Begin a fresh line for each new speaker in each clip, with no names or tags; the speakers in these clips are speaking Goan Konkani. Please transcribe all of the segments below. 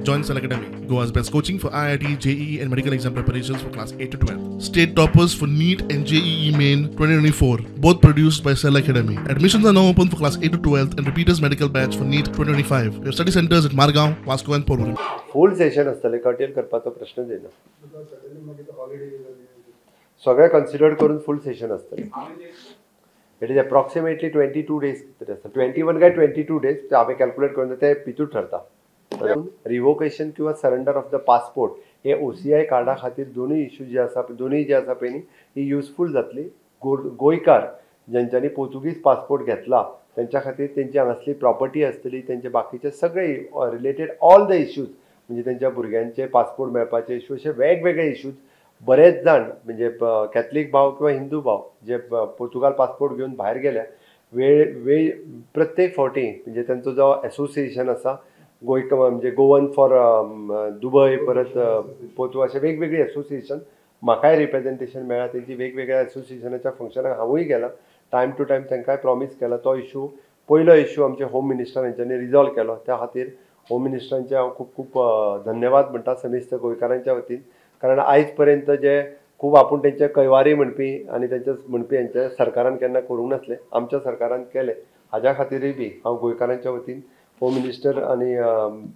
Join Cell Academy, Goa's best coaching for IIT, JEE and medical exam preparations for class 8 to 12. State toppers for NEET and JEE Main 2024, both produced by Cell Academy. Admissions are now open for class 8 to 12 and repeaters medical batch for NEET 2025. We have study centers at Margao, Vasco and Porvorim.
Full session आसतलें, कर्टेल करपाचो प्रश्नच येना. सगळें कन्सिडर करून फूल सेशन आसतलें. It is approximately 22 days तरी आसता, 21 काय 22 डेज ते हांवें कॅल्क्युलेट करून ते भितूर ठरता. रिवोकेशन किंवा सरेंडर ऑफ the passport हे OCI कार्डा खातीर दोनूय इश्यू जे आसा, दोनूय जे आसा पळय न्ही, ही युजफूल जातली. गोंयकार ज्यांच्यांनी पोर्तुगीज पासपोर्ट घेतला तेंच्या खातीर तेंची हांगासली प्रॉपर्टी आसतली, तेंचे बाकीचे सगळे रिलेटेड ऑल the issues, म्हणजे तेंच्या भुरग्यांचे पासपोर्ट मेळपाचे इश्यू, अशे वेगवेगळे इश्यूज बरेच जाण म्हणजे कॅथलीक भाव किंवा हिंदू भाव जे पोर्तुगाल पासपोर्ट घेवन भायर गेल्या वेळ वेळ प्रत्येक फावटी म्हणजे तेंचो जो एसोसिएशन आसा गोंय म्हणजे गोवन फॉर दुबय, परत पोर्तुगाल, अशे वेगवेगळी एसोसिएशन म्हाकाय रिप्रेजेंटेशन मेळ्ळा तेंची. वेगवेगळ्या एसोसिएशनाच्या फंक्शनाक हांवूय गेला, टायम टू टायम तांकांय प्रॉमीस केला. तो इशू पयलो इशू आमचे होम मिनिस्टर हेंच्यांनी रिजॉल्व केलो, त्या खातीर होम मिनिस्टरांचे हांव खूब खूब धन्यवाद म्हणटा समेस्त गोंयकारांच्या वतीन. कारण आयज पर्यंत जे खूब आपूण तेंचे कैवारी म्हणपी आनी तेंचे म्हणपी हेंच्या सरकारान केन्ना करूंक नासलें, आमच्या सरकारान केलें. हाज्या खातीरय बी हांव गोंयकारांच्या वतीन होम मिनिस्टर आनी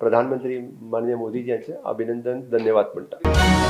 प्रधानमंत्री माननीय मोदीजी यांचे अभिनंदन धन्यवाद म्हणटा.